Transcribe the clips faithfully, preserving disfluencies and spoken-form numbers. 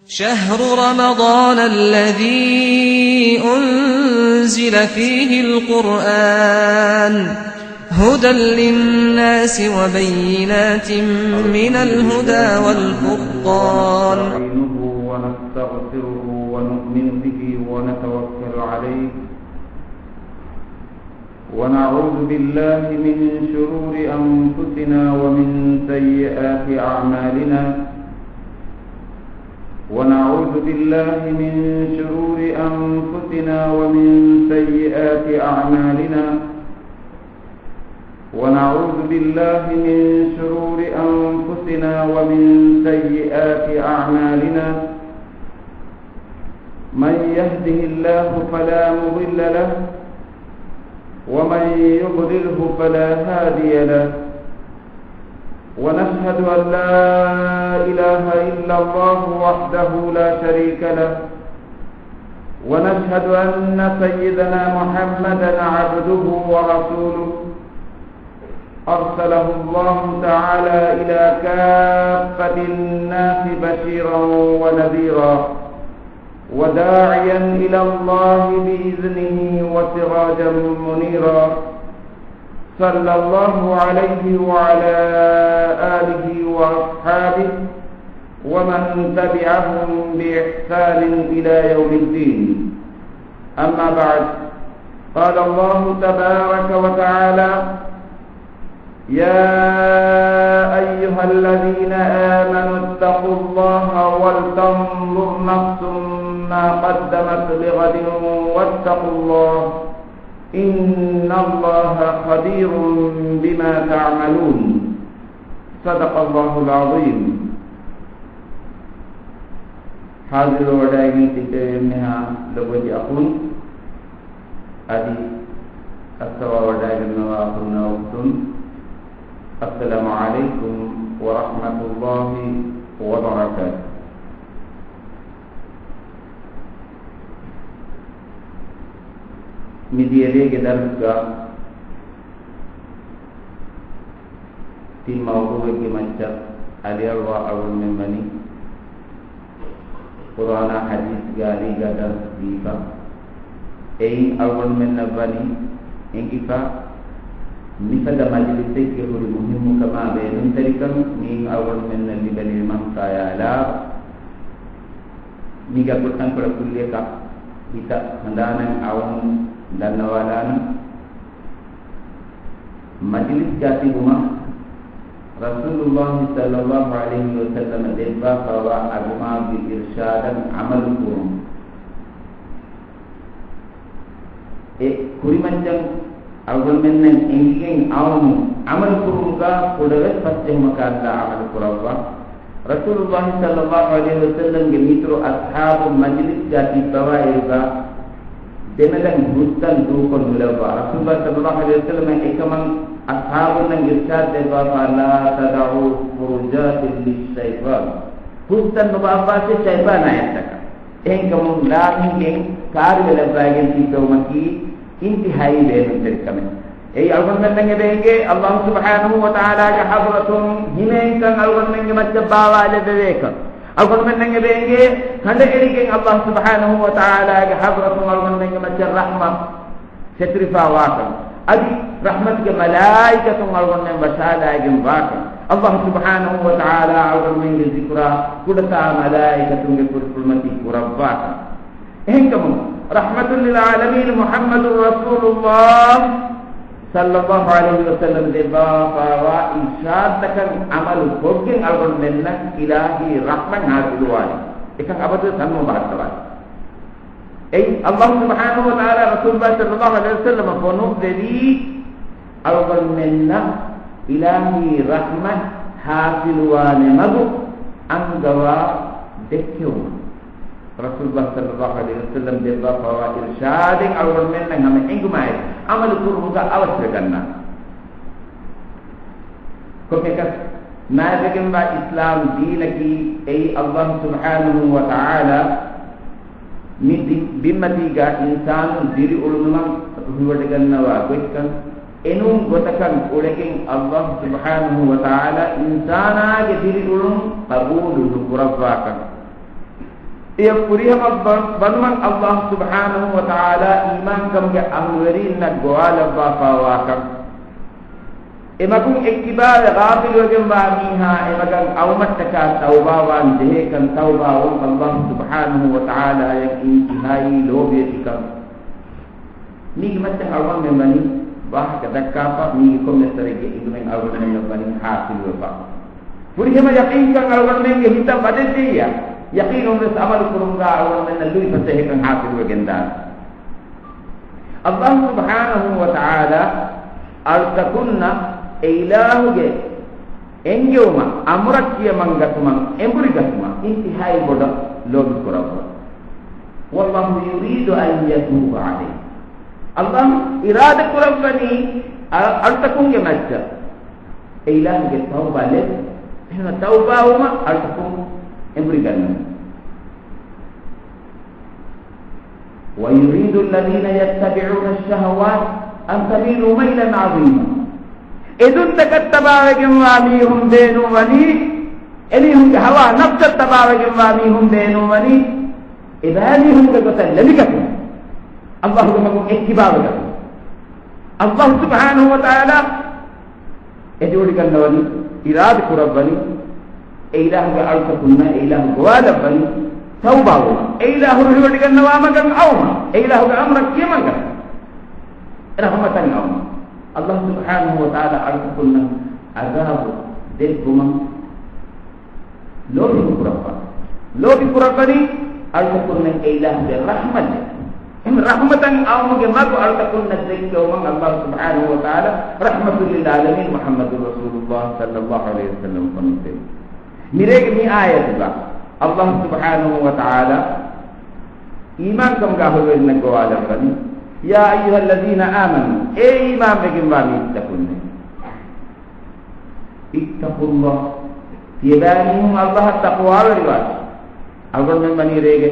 شهر رمضان الذي أنزل فيه القرآن هدى للناس وبينات من الهدى والفرقان. نستعينه ونستغفره ونؤمن به ونتوكل عليه. ونعوذ بالله من شرور أنفسنا ومن سيئات أعمالنا. ونعوذ بالله من شرور أنفسنا ومن سيئات أعمالنا. ونعوذ بالله من شرور أنفسنا ومن سيئات أعمالنا. من يهده الله فلا مضل له، ومن يضلله فلا هادي له. ونشهد أن لا إله إلا الله وحده لا شريك له، ونشهد أن سيدنا محمدا عبده ورسوله، أرسله الله تعالى إلى كافة الناس بشيرا ونذيرا، وداعيا إلى الله بإذنه وسراجا منيرا، صلى الله عليه وعلى آله وأصحابه ومن تبعهم بإحسان إلى يوم الدين. أما بعد، قال الله تبارك وتعالى: يا أيها الذين آمنوا اتقوا الله ولتنظر نفس ما قدمت لغد واتقوا الله إن الله خبير بما تعملون. صدق الله العظيم. ހާޒިރުވެވަޑައިގެން ތިއްބެވި އެންމެހާ ލޮބުވެތި އަޚުން އަދި އައްސަވާވަޑައިގަންނަވާ އަޚުންނާ އުޚްތުން، السلام عليكم ورحمة الله وبركاته. މިދިޔަ ރޭގެ ދަރުސްގަ ތިން މައުޟޫއެއްގެ މައްޗަށް އަލިއަޅުވާ އަޅުގަނޑުމެން ވަނީ، ޤުރްއާނާ ޙަދީޘްގެ އަލީގަ ދަރުސް ދީފަ. އެއިން އަޅުގަނޑުމެންނަށް ވަނީ އެނގިފަ، މިފަދަ މަޖިލިސެއްގެ ހުރި މުހިއްމުކަމާ ބޭނުންތެރިކަން މިއިން އަޅުގަނޑުމެންނަށް ލިބެނީ މަން ކާޔާލާ. މީގަ ކުޑަތަންކޮޅެއް ކުއްލިއަކަށް ހިތަށް ހަނދާނަށް އައުން ދަންނަވާލާނަން. މަޖިލިސްގަ ތިބުމަށް ރަސޫލުﷲ ޞައްލަﷲ ޢަލައިހި ވަސައްލަމަ ދެއްވާފައިވާ އަގުމާގެ އިރްޝާދަށް ޢަމަލު ކުރުން. އެ ކުރިމައްޗަށް އަޅުގަނޑުމެންނަށް އެނގިގެން އައުމު ޢަމަލު ކުރުމުގަ ކުޑަވެސް ފަސްޖެހުމަކާ އައްލާ ޢަމަލު ކުރައްވާ. ރަސޫލުﷲ ޞައްލަﷲ ޢަލައިހި ވަސައްލަމްގެ މިތުރު އަޞްޙާބު މަޖިލިސްގަ ތިއްބަވާއިރުގަ ދެމެލަން ހުސްތަން ދޫކޮށް ނުލައްވާ. ރަސޫލުﷲ ޞައްލަﷲ ޢަލައިހި ވަސައްލަމަށް އެކަމަށް އަޞްޙާބުންނަށް އިރްޝާދު ދެއްވާފަ، لا تضعوا فرجات للشيطان. ހުސްތަން ނުބާއްވާށޭ ޝައިޠާނާ އެއްޓަކަށް. އެހެންކަމުން ލާމެހިގެން ކާރިވެލައްވައިގެން ތިއްބެވުމަކީ އިންތިހާއީ ބޭނުންތެރިކަމެއް. އެއީ އަޅުގަނޑުމެންނަށް އެބަ އެނގޭ ﷲ ސުބްޙާނަހޫ ވަތަޢާލާގެ ޙަޟްރަތުން ހިމޭންކަން އަޅުގަނޑުމެންގެ މައްޗަށް ބާވާލެއްވެވޭކަން. އަޅުގަނޑުމެންނަށް އެބަ އެނގޭ ކަނޑައެޅިގެން ﷲ ސުބްޙާނަހޫ ވަތަޢާލާގެ ޙަޟްރަތުން އަޅުގަނޑުމެންގެ މައްޗަށް ރަޙްމަތް ފެތުރިފައިވާކަން، އަދި ރަޙްމަތުގެ މަލާއިކަތުން އަޅުގަނޑުމެން ވަށާލައިގެން ވާކަން. ﷲ ސުބްޙާނަހޫ ވަތަޢާލާ އަޅުގަނޑުމެންގެ ޒިކުރާ ކުޑަތާ މަލާއިކަތުންގެ ފުރިފުރިމަތީ ކުރައްވާކަން. އެހެންކަމުން، ރަޙްމަތުލް ލިލް ޢާލަމީން މުޙައްމަދު ރަސޫލުﷲ ޞައްލަﷲ ޢަލައިހި ވަސައްލަމް ދެއްވާފައިވާ އިރްޝާދުތަކަށް ޢަމަލު ކޮށްގެން އަޅުގަނޑުމެންނަށް އިލާހީ ރަޙްމަތް ޙާޞިލުވާނެ. އެކަން އަބަދުވެސް ހަނދުމަ ބަހައްޓަވާނެ. އެއީ، ﷲ ސުބްޙާނަހޫ ވަތަޢާލާ ރަސޫލުﷲ ޞައްލަﷲ ޢަލައިހި ވަސައްލަމަ ފޮނުއްވެވީ، އަޅުގަނޑުމެންނަށް އިލާހީ ރަޙްމަތް ޙާޞިލުވާނެ މަގު އަންގަވާ ދެއްކެވުމަށް. ރަސޫލުﷲ ޞައްލަﷲ ޢަލައިހި ވަސައްލަމް ދެއްވާފައިވާ އިރްޝާދެއް އަޅުގަނޑުމެންނަށް ހަމަ އެނގުމާއެކު، ޢަމަލު ކުރުމުގަ އަވަސްވެގަންނާނެ. ކޮންމެއަކަސް ނާއިފްވެގެންވާ އިސްލާމް ދީނަކީ، އެއީ ﷲ ސުބްޙާނަހޫ ވަތަޢާލާ މި ދި-، ބިންމަތީގަ އިންސާނުން ދިރިއުޅުނުމަށް ރުހިވަޑައިގަންނަވާ ގޮތްކަން. އެނޫން ގޮތަކަށް އުޅެގެން ﷲ ސުބްޙާނަހޫ ވަތަޢާލާ އިންސާނާގެ ދިރިއުޅުން ޤަބޫލު ނުކުރައްވާކަން. އެ ފުރިހަމަ ވަ-، ވަނުމަށް ﷲ ސުބްޙާނަހޫ ވަތަޢާލާ އީމާންކަމުގެ އަހުލުވެރީންނަށް ގޮވާލައްވާފާވާކަން، އެ މަގުން އެއްކިބާވެ ޣާފިލުވެގެންވާ މީހާ އެ މަގަށް އައުމަށްޓަކާ ތައުބާވާން ޖެހޭކަން، ތައުބާވުން ﷲ ސުބްޙާނަހޫ ވަތަޢާލާއަށް އިންތިހާއީ ލޯބިވެތިކަން. މީގެ މައްޗަށް އަޅުގަނޑުމެން ވަނީ ވާހަކަ ދައްކާފަ، މީގެ ކޮންމެސް ވަރެއްގެ އިލްމެއް އަޅުގަނޑުމެންނަށް ވަނީ ޙާޞިލުވެފަ. ފުރިހަމަ ޔަޤީންކަން އަޅުގަނޑުމެންގެ ހިތަށް ވަދެއްޖެއްޔާ، ޔަޤީނުންވެސް ޢަމަލު ކުރުމުގަ އަޅުގަނޑުމެންނަށް ލުއިފަސޭހަކަން ޙާޞިލުވެގެންދާނެ. ﷲ ސުބްޙާނަހޫ ވަތަޢާލާ އަޅުތަކުންނަށް އެ އިލާހުގެ އެންގެވުމަށް، އަމުރަށް ކިޔަމަންގަތުމަށް، އެނބުރިގަތުމަށް އިންތިހާއީ ބޮޑަށް ލޯބިކުރައްވާ. والله يريد أن يتوب عليكم. ﷲ އިރާދަ ކުރައްވަނީ އަ-، އަޅުތަކުންގެ މައްޗަށް އެ އިލާހުގެ ތައުބާ ލެއްވުން. އެހެން ތައުބާވުމަށް އަޅުތަކުން އެނބުރިގަންނަން. ويريد الذين يتبعون الشهوات أن تميلوا ميلا عظيما. އެދުންތަކަށް ތަބާވެގެންވާ މީހުން ބޭނުންވަނީ، އެމީހުންގެ ހަވާ ނަފްސަށް ތަބާވެގެންވާ މީހުން ބޭނުންވަނީ، އެބައިމީހުންގެ ގޮތަށް ލެނިގަތުން، ﷲގެ މަގުން އެއްކިބާވެގަތުން. ﷲ ސުބްޙާނަހޫ ވަތަޢާލާ އެ ޖޯޑިގަންނަވަނީ، އިރާދަ ކުރައްވަނީ، އެ އިލާހުގެ އަޅުތަކުންނަށް އެ އިލާހު ގޮވާލައްވަނީ ތައުބާވުމަށް، އެ އިލާހު ރުހިވޮޑިގަންނަވާ މަގަށް އައުމަށް، އެ އިލާހުގެ އަމުރަށް ކިޔަމަންގަތުމަށް، ރަޙުމަތަށް އައުމަށް. ﷲ ސުބްޙާނަހޫ ވަތަޢާލާ އަޅުތަކުންނަށް ޢަޛާބު ދެއްވުމަށް ލޯބި ނުކުރައްވާ. ލޯބި ކުރައްވަނީ އަޅުތަކުންނަށް އެ އިލާހުގެ ރަޙްމަތް ދެއްވުން. އެހެން ރަޙްމަތަށް އައުމުގެ މަގު އަޅުތަކުންނަށް ދެއްކެވުމަށް ﷲ ސުބްޙާނަހޫ ވަތަޢާލާ ރަޙްމަތުލިލްޢާލަމީން މުޙައްމަދު ރަސޫލުﷲ ޞައްލައްލާހު ޢަލައިހި ވަސައްލަމަ ފޮނުއްވި. މިރޭގެ މި އާޔަތުގަ ﷲ ސުބްޙާނަހޫ ވަތަޢާލާ އީމާންކަމުގެ އަހުލުވެރިންނަށް ގޮވާލައްވަނީ، يا أيها الذين آمنوا، އޭ އީމާންވެގެންވާ މީސްތަކުންނޭ. اتقوا الله، ތިޔަބައިމީހުން ﷲ އަށް ތަޤްވާވެރިވާށި. އަޅުގަނޑުމެން ވަނީ ރޭގެ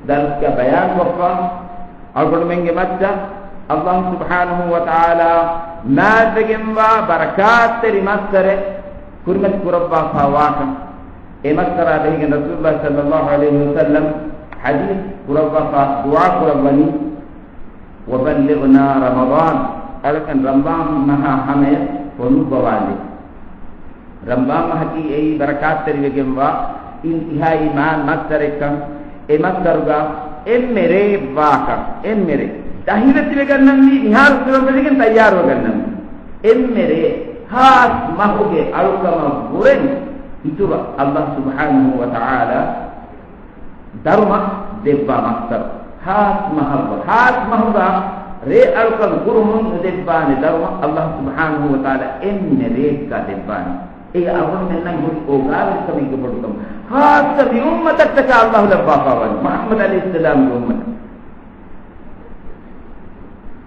ދަރުސްގަ ބަޔާންކޮށްފަ، އަޅުގަނޑުމެންގެ މައްޗަށް ﷲ ސުބްޙާނަހޫ ވަތަޢާލާ މާތްވެގެންވާ ބަރަކާތްތެރި މައްސަރެއް ކުރިމަތި ކުރައްވާފާ ވާކަން. އެ މައްސަރާ ބެހިގެން ރަސޫލުﷲ ޞައްލައްލާހު ޢަލައިހި ވަސައްލަމް ޙަދީޘް ކުރައްވާފާ ދުޢާ ކުރައްވަނީ، وبلغنا رمضان، އަޅުކަން ރަމަޟާން މަހާ ހަމަޔަށް ފޮނުއްވަވާލި. ރަމަޟާން މަހަކީ އެއީ ބަރަކާތްތެރިވެގެންވާ އިންތިހާއީ މާ-، މައްސަރެއްކަން، އެ މައްސަރުގަ އެންމެ ރެއެއް ވާކަން، އެންމެ ރެ. ދަހިވެތިވެގަންނަންވީ މިހާރު ކުރަން ބެލިގެން ތައްޔާރުވެގަންނަން. އެންމެ ރެ ހާސް މަހުގެ އަޅުކަމަށްވުރެން އިތުރަށް ﷲ ސުބްޙާނަހޫ ވަތަޢާލާ ދަރުމަ ދެއްވާ މައްސަރު. ހާސް މަހަށް، ހާސް މަހުގަ ރޭ އަޅުކަން ކުރުމުން ނުދެއްވާނެ ދަރުމަ ﷲ ސުބްޙާނަހޫ ވަތަޢާލާ އެންމެ ރެއެއްގަ ދެއްވާނެ. އެއީ އަޅުގަނޑުމެންނަށް ހުރި އޯގާވެރިކަމެއްގެ ބޮޑުކަމެއް. ޚާއްޞަ މި އުއްމަތަށްޓަކާ ﷲ ލައްވާފާވަނީ މުޙައްމަދު ޢަލައިހިއްސަލާމްގެ އުއްމަތަށް.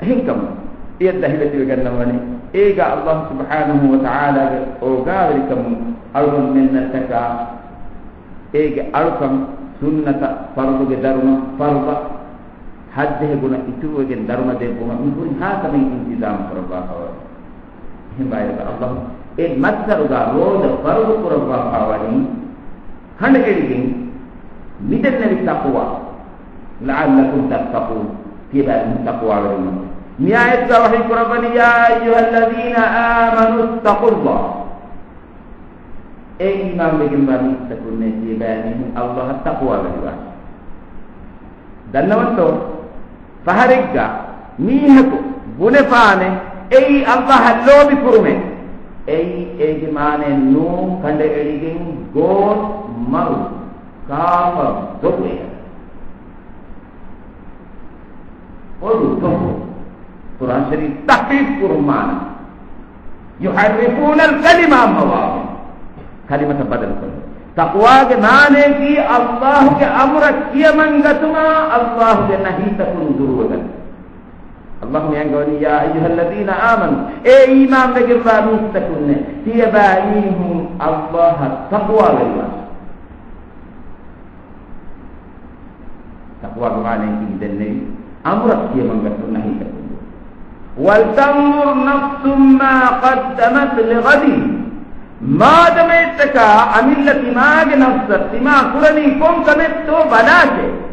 އެހެންކަމުން އެއަށް ދަހިވެތިވެގަންނަވަނީ، އޭގަ ﷲ ސުބްޙާނަހޫ ވަތަޢާލާގެ އޯގާވެރިކަމުން އަޅުގަނޑުމެންނަށްޓަކާ އޭގެ އަޅުކަން، ސުންނަތަށް، ފަރުޟުގެ ދަރުމަ، ފަރުޟަށް ހައްދެހި ގުނަ އިތުރުވެގެން ދަރުމަ ދެއްވުމަށް މި ހުރިހާ ކަމެއް އިންތިޒާމް ކުރައްވާފަވަރު. އެހެންވާއިރުގަ ﷲ އެ މައްސަރުގަ ރޯދަ ފަރުޟު ކުރައްވާފަވަނީ ކަނޑައެޅިގެން މިދެންނެވި ތަޤްވާ، لعلكم تتقون، ތިޔަބައިމީހުން ތަޤްވާވެރިވުމަށް. މި އާޔަތުގަ ވަޙީ ކުރައްވަނީ، يا أيها الذين آمنوا اتقوا الله. އޭ އީމާންވެގެންވާ މީސްތަކުންނޭ، ތިޔަބައިމީހުން ﷲ އަށް ތަޤްވާވެރިވާށި. ދަންނަވަންތޯ؟ ފަހަރެއްގަ މީހަކު ބުނެފާނެ، އެއީ ﷲ އަށް ލޯބި ކުރުމޭ. އެއީ އޭގެ މާނައެއް ނޫން، ކަނޑައެޅިގެން ގޯސް މަރު ކާފަރު ދޮގު އެއް. ބޮޑު ދޮގު. ޤުރްއާން ޝަރީފް ތަޙްރީފް ކުރުން މާނަ. يحرفون الكلم عن مواضعه. ކަލިމަތައް ބަދަލުކޮށް. ތަޤްވާގެ މާނަޔަކީ ﷲގެ އަމުރަށް ކިޔަމަންގަތުމާ، ﷲގެ ނަހީތަކުން ދުރުވެގަން. ﷲ މިއަންގަވަނީ، يا أيها الذين آمنوا، އޭ އީމާންވެގެންވާ މީސްތަކުންނޭ، ތިޔަބައިމީހުން ﷲ އަށް ތަޤްވާވެރިވާށި. ތަޤްވާގެ މާނައަކީ މިދެންނެވި އަމުރަށް ކިޔަމަންގަތުން ނަހީތަކުން. ولتنظر نفس ما قدمت لغد. މާދަމައެއްޓަކާ އަމިއްލަ ތިމާގެ ނަފްސަށް ތިމާ ކުރަނީ ކޮން ކަމެއްތޯ ބަލާށޭ.